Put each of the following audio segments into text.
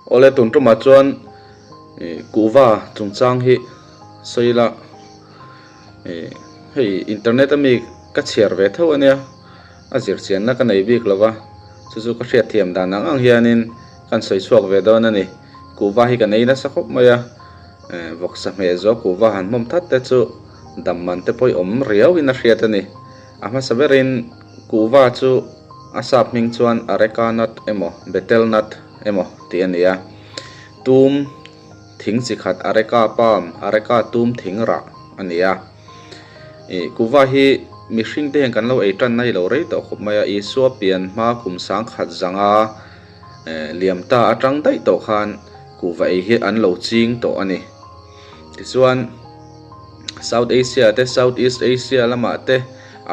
Awle tun tumah chuan kuhva chungchang hi sawi ila hei internet ami ka chhiar ve tho ania a zir chianna ka nei bik lova chu chu ka hriatthiam dan ang ang hianin kan sawi chhuak ve dawn a ni kuhva hi kan ei nasa khawp mai a vawksa hmeh zawh kuhva han hmawm that te chu dam man te pawh i awm riau in a hriat a ni a hmasa berin kuhva chu a sap hming chuan areca nut emaw betel nut emaw tih a ni a tum thing chi khat areca palm areca tum thing rah a ni a ih kuhva hi mihring te hian kan lo ei tan na hi lo rei tawh khawp mai a Isua pian hma kum sangkhat zanga eh liam ta atang daih tawh khan kuhva ei hi an lo ching tawh a ni tichuan South Asia te South East Asia lamah te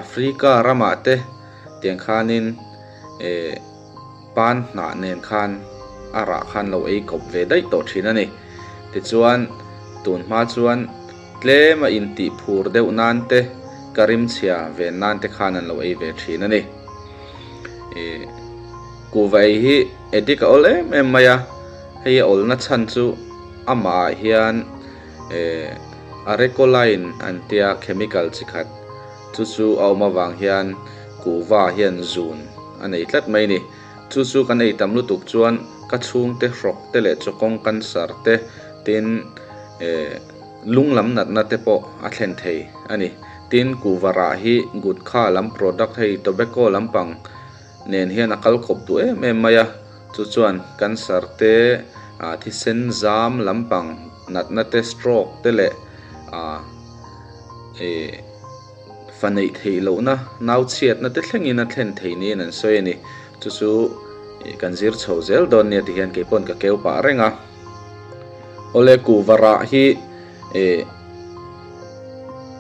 Africa ramah te tiang khanin eh pan hnah nen khan a rah khan lo ei kawp ve daih tawh thin a ni. Tichuan, tun hma chuan tlem a intih phur deuh nan te, ka rimchhia ven nan te khan an lo ei ve thin a ni. Ih, kuhva ei hi addict a awl em em mai a, hei a awlna chhan chu amah ah hian eh arecoline an tia chemical chi khat chu chu a awm avang hian kuhva hian zun a nei tlat mai ni. Chu chu kan ei tam lutuk chuan ka chhungte hrawk te leh chawkawng cancer te tin eh lung lam natna te pawh a thlen thei a ni. Tin kuhva rah hi gutkha lam product hei tobacco lampang nen hian a kal khawp duh em em mai a, chu chuan cancer te ah thisen zam lampang natna te stroke te leh ah eh Fa neih theih lohna, nau chhiatna te thlengin a thlen thei niin an sawi a ni. Chu chu kan zir chho zel dawn nia tihian kei pawn ka keu pah reng a. Awle kuhva rah hi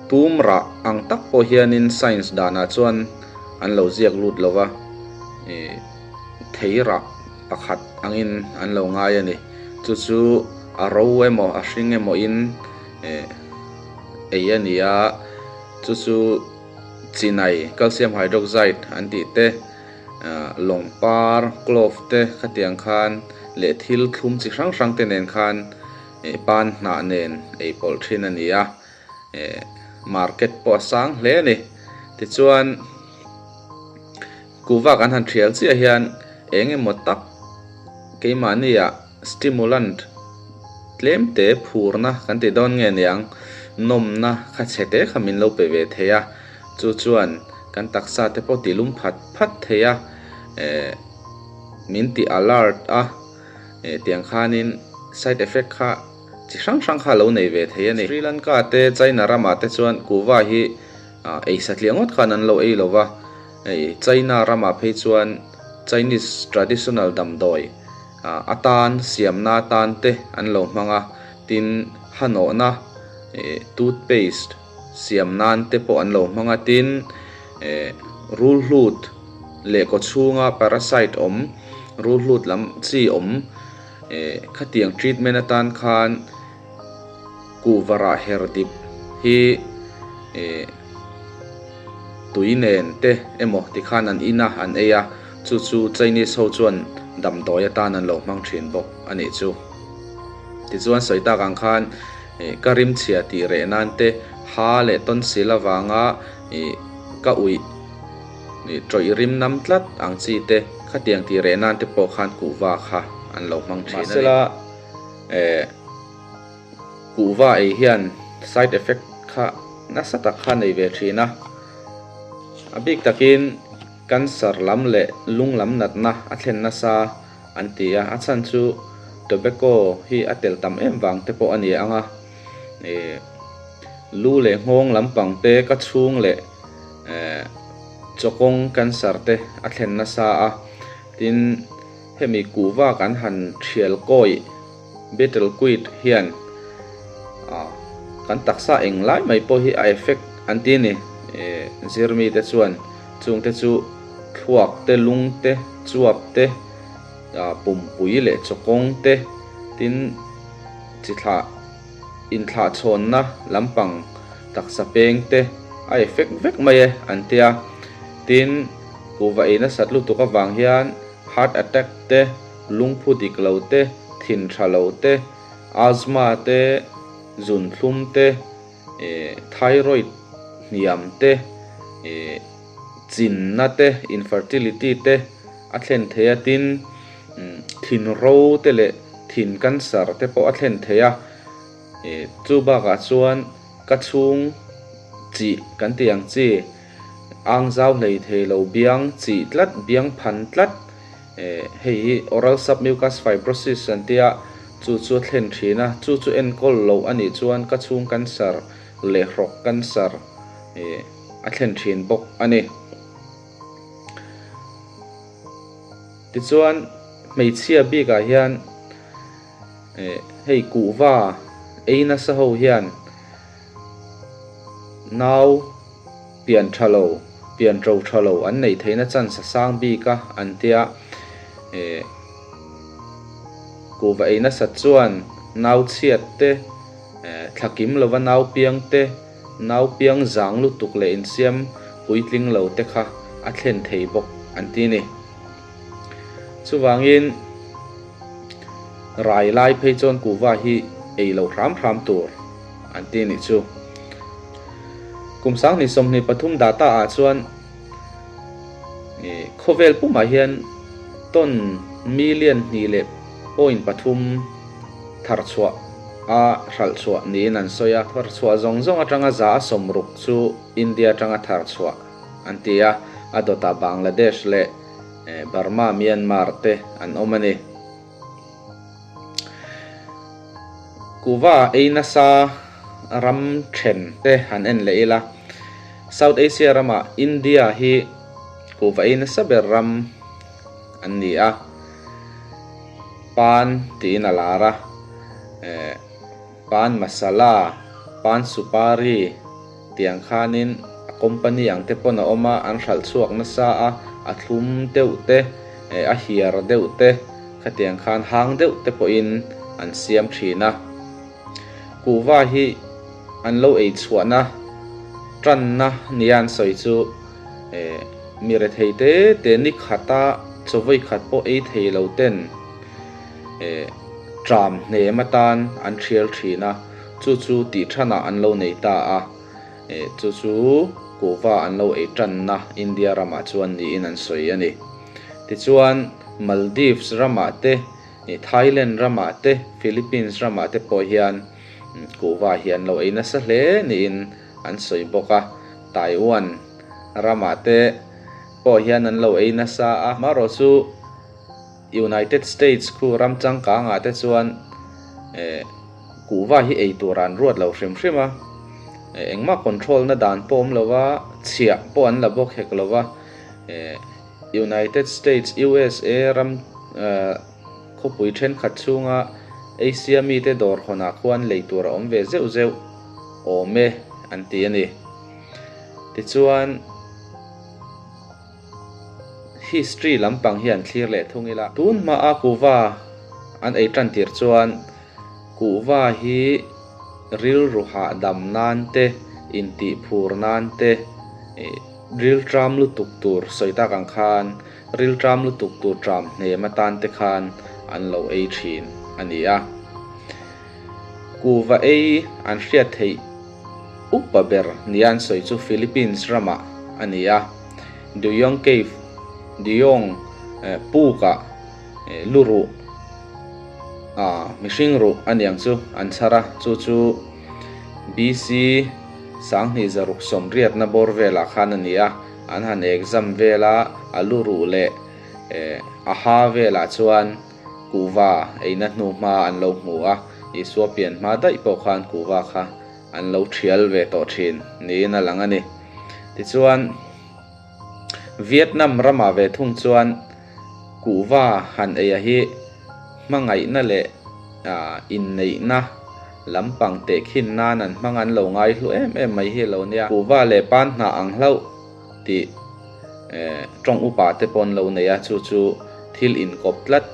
tum rah ang tak pawh hianin science danah chuan an lo ziak lut lo va, thei rah pakhat angin an lo ngai a ni. Chu chu a ro emaw a hring emaw in. Ei a ni a, chu chu chinai calcium hydroxide an tih te lawng par clove te khatiang khan leh thil thlum chi hrang hrang te nen khan pan hnah nen ei pawlh thin a ni a, market pawh a sang hle a ni. Tichuan kuhva kan han thial chiah hian eng emaw tak keimahni ah Stimulant tlem te phurna kan ti dawn nge niang, nawmna kha chhe te kha min lo pe ve thei a, chu chuan kan taksa te pawh ti lum phat phat thei a, eh min ti alert a, eh tiang khanin side effect kha chi hrang hrang kha a lo nei ve thei a ni. Sri Lanka te China ramah te chuan kuhva hi ei satliah ngawt khan an lo ei lo va, hei China ramah phei chuan Chinese traditional damdawi atan siamna atan te an lo hmang a, tin hanawhna toothpaste siam nan te pawh an lo hmang a, tin rulhlut leh kaw chhunga parasite awm rulhlut lam chi awm khatiang treatment atan khan kuhva rah her dip hi tui nen te emaw tikhan an in a an ei a. Chu chu Chinese ho chuan damdawi atan an lo hmang thin bawk a nih chu. Tichuan sawi tak ang khan ka rimchhia tih reh nan te ha leh tonsil avanga ka uih tawih rim nam tlat ang chi te khatiang tih reh nan te pawh khan kuhva kha an lo hmang thin a ni. Mahsela kuhva ei hian side effect kha nasa tak kha nei ve thin a, a bik takin. Cancer lam leh lung lam natna a thlen nasa an ti a, a chhan chu tobacco hi a tel tam em vang te pawh a ni ang a, ih lu leh nghawng lampang te ka chhung leh eh chawkawng cancer te a thlen nasa a, tin hemi kuhva kan han thial kawi betel quit hian ah kan taksa eng lai mai pawh hi a effect an ti a ni eh zirmi te chuan chungte chu thluak te lung te chuap te ah pumpui leh chawkawng te tin chi thlah inthlahchhawnna lampang taksa peng te a effect vek mai e an tia tin kuhva ei nasat lutuk avang hian heart attack te lungphu dik lo te. Thin tha lo te, asthma te, zunthlum te, thyroid hniam te, chinna te, infertility te a thlen thei a, tin thin ro te leh thin cancer te pawh a thlen thei a. Chu bakah chuan ka chhung chih kan tih ang chi, ang zau hlei thei lo biang chih tlat, biang phan tlat, hei hi oral submucous fibrosis an tia, chu chu a thlen thin a, chu chu enkawl loh a nih chuan ka chhung cancer leh hrawk cancer a thlen thin bawk a ni. Tichuan hmeichhia bikah hian. Hei kuhva ei nasa ho hian nau pian tha lo, pian to tha lo an neih theihna chance a sang bik a an tia. Kuhva ei nasat chuan nau chhiat te, thla kim lova nau piang te, nau piang zang lutuk leh insiam puitling lo te kha a thlen thei bawk an ti a ni. Chuvangin rai lai phei chuan kuhva hi ei lo hram hram tur an ti anih chu. Kum sanghnih 23 data ah chuan khawvel pumah hian ton million hnih leh point pathum thar chhuah a hralh chhuah niin an sawi a. Thar chhuah zawng zawng atanga za a sawmruk chu India atanga thar chhuah an ti a, a dawtah Bangladesh leh Burma, Myanmar te an awm a ni. Kuhva ei nasa ram then te han en leh ila, South Asia ramah India hi kuhva ei nasa ber ram an ni a, Pan tiin a lar a, Pan Masala, Pan Supari tih ang khanin a company ang te pawn a awm a, an hralh chhuak nasa a, a thlum deuh te, a hiar deuh te, khatiang khan hang deuh te pawhin an siam thin a. Kuhva hi an lo ei chhuahna tanna nia an sawi chu mi rethei te te ni khata chawei khat pawh ei thei lo ten, Tram hnem atan an thial thin a, chu chu tih thanah an lo nei ta a, chu chu kuhva an lo ei tanna India ramah chuan niin an sawi a ni. Tichuan, Maldives ramah te, Thailand ramah te, Philippines ramah te pawh hian kuhva hi an lo ei nasa hle niin an sawi bawk a, Taiwan ramah te pawh hian an lo ei nasa a, amaherawh chu, United States khu ram changkangah te chuan eh kuhva hi ei tur an ruat lo hrim hrim a, engmah control na dan pawh awm lo va, chhiah pawh an la bawk hek lo va, eh United States, USA, ram eh khawpui thenkhat chhunga Asia mite dawr hawnah khuan lei tur a awm ve zeuh zeuh awm e an ti a ni. Tichuan. History lampang hi an thlir leh thung ila. Tun hmaa kuhva an ei tan tir chuan kuhva hi rilru hahdam nan te, intih phur nan te, rilṭam lutuk tur sawi tak ang khan rilṭam lutuk tur ṭam hnem atan te khan an lo ei thin a ni a. Kuhva ei an hriat theih Upa ber nia an sawi chu Philippines ramah a ni a, Duyong Cave, Duyong pukah lu ruh, mihring ruh a niang chu an chhar a, chu chu BC 2680 bawr velah khan a ni a, an han exam vel a, a lu ruh leh a ha velah chuan kuhva eina hnuhma an lo hmu a, Isua pian hma daih pawh khan kuhva kha an lo thial ve tawh thin niin a lang a ni. Tichuan, Vietnam ramah ve thung chuan kuhva han eia hi hmangaihna leh inneihna lampang tehkhin nan an hmang an lo ngaihlu em em mai hi a lo nia. Kuhva leh pan hnah ang hlauh tih tawng upa te pawh an lo nei a, chu chu thil inkawp tlat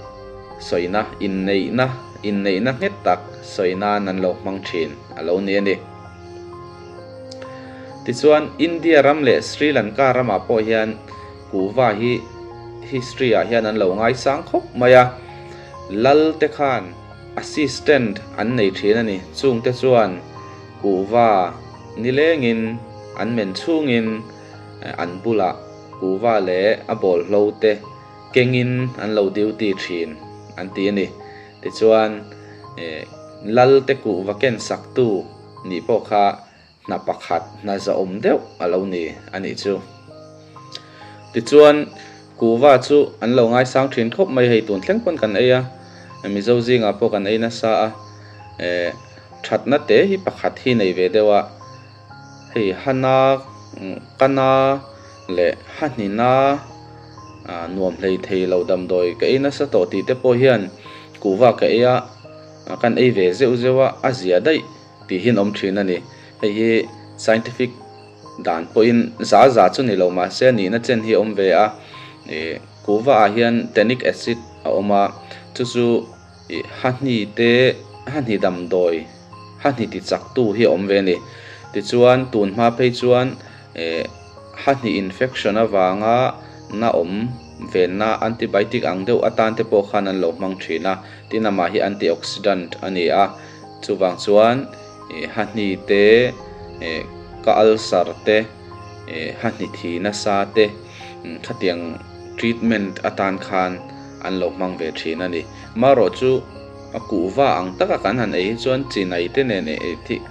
sawina, inneihna, inneihna nghet tak sawi nan an lo hmang thin a lo ni a ni. Tichuan, India ram leh Sri Lanka ramah pawh hian kuhva hi history ah hian an lo ngaisang khawp mai a, lal te khan. Assistant an nei thin a ni. Chungte chuan kuhva nilengin an men chhungin an bulah kuhva leh a bawlhlo te kengin an lo duty thin an ti a ni. Tichuan Lalte kuhva ken saktu nih pawh kha hna pakhat, hna zahawm deuh a lo ni a nih chu. Tichuan, kuhva chu an lo ngaisang thin khawp mai, hei tun thleng pawn kan ei a, Mizo zingah pawh kan ei nasa a, eh thatna te hi pakhat hi nei ve deuh a, hei hana, kana leh hahnina nuam hlei thei lo damdawi ka ei nasa tawh tih te pawh hian kuhva ka ei a, kan ei ve zeuh zeuh a, a zia daih. Tih hi an awm thin a ni. Hei hi scientific dan pawhin za za chu ni lo mahse a nihna chen hi a awm ve a. Ih kuhva ah hian tannic acid a awm a, chu chu ih hahni te hahni damdawi hahni ti chak tu hi a awm ve a ni. Tichuan tun hma phei chuan ih hahni infection avanga na awm venna antibiotic ang deuh atan te pawh khan an lo hmang thin a, tin amah hi antioxidant a ni a. Chuvang chuan hahni te, ka ulcer te, hahni thi nasa te khatiang treatment atan khan an lo hmang ve thin a ni. Marawh chu a kuhva ang taka kan han ei hi chuan chinai te nen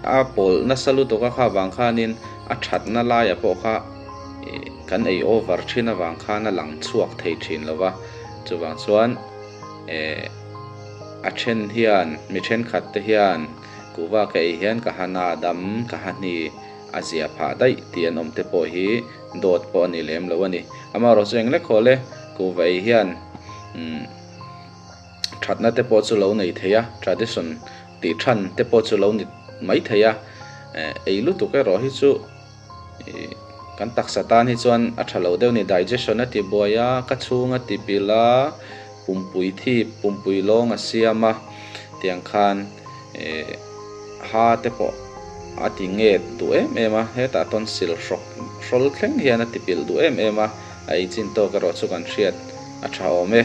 a pawl nasa lutuk a kha vang khanin a thatna laia pawh kha kan ei over thin avang khan a lang chhuak thei thin lo va. Chuvang chuan. A then hian, mi thenkhat te hian kuhva ka ei hian ka ha na dam, ka ha hni a zia phah daih tih an awm te pawh hi dawt pawh a ni lem lo a ni. Amaherawh chu eng lek haw le, kuhva ei hian thatna te pawh chu lo nei thei a, tradition tih than te pawh chu lo ni mai thei a, ei lutuk erawh hi chu. Kan taksa tan hi chuan a tha lo deuh a ni, digestion a ti buai a, ka chhung a ti bilh a, pumpui thip, pumpui lawng a siam a, tiang khan eh ha te pawh a ti nget duh em em a, hetah tonsil hrawk hrawl thleng hian a ti pilh duh em em a, a ei chin tawk erawh chu kan hriat a tha awm e.